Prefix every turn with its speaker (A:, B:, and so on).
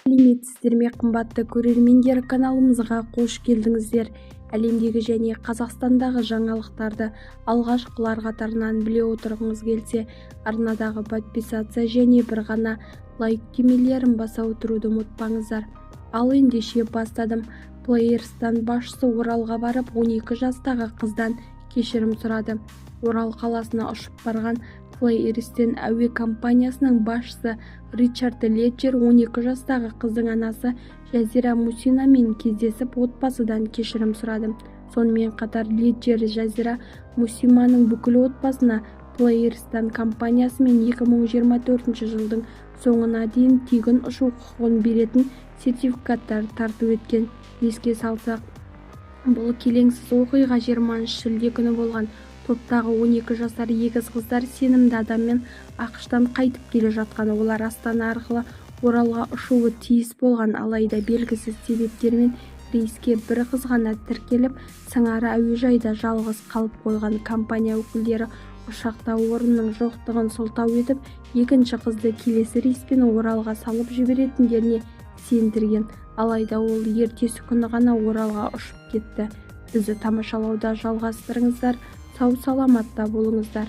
A: Сәлеметсіздер ме, қымбатты көрермендер! Каналымызға қош келдіңіздер! Әлемдегі және Қазақстандағы жаңалықтарды алғашқылар қатарынан біле отырғыңыз келсе, арнадағы подписаться және бір ғана лайк түймелерін баса отыруды ұмытпаңыздар. Ал ендеше, бастадым. FlyArystan басшысы Оралға барып, 12 жастағы қыздан кешірім сұрады. Орал қаласына ұшып барған FlyArystan әуе компаниясының басшысы Ричард Леджер 12 жастағы қыздың анасы Жазира Мусинамен кездесіп, отбасыдан кешірім сұрады. Сонымен қатар Леджер Жазира Мусинаның бүкіл отбасына FlyArystan компаниясымен 2024 жылдың соңына дейін тегін ұшу құқығын беретін сертификаттар тарту еткен. Еске салсақ, бұл келеңсіз оқиға 20 шілде күні болған. Топтағы 12 жасар егіз қыздар сенімді адаммен АҚШ-тан қайтып келе жатқан. Олар Астана арқылы Оралға ұшуы тиіс болған. Алайда белгісіз себептермен рейске бір қыз ғана тіркеліп, сыңары әуежайда жалғыз қалып қойған. Компания өкілдері ұшақта орынның жоқтығын сылтау етіп, екінші қызды келесі рейспен Оралға салып жіберетіндеріне сендірген. Алайда ол ертесі күні ғана Оралға ұшып кетті. Бізді тамашалауды жалғастырыңыздар. Сау-саламатта болыңыздар!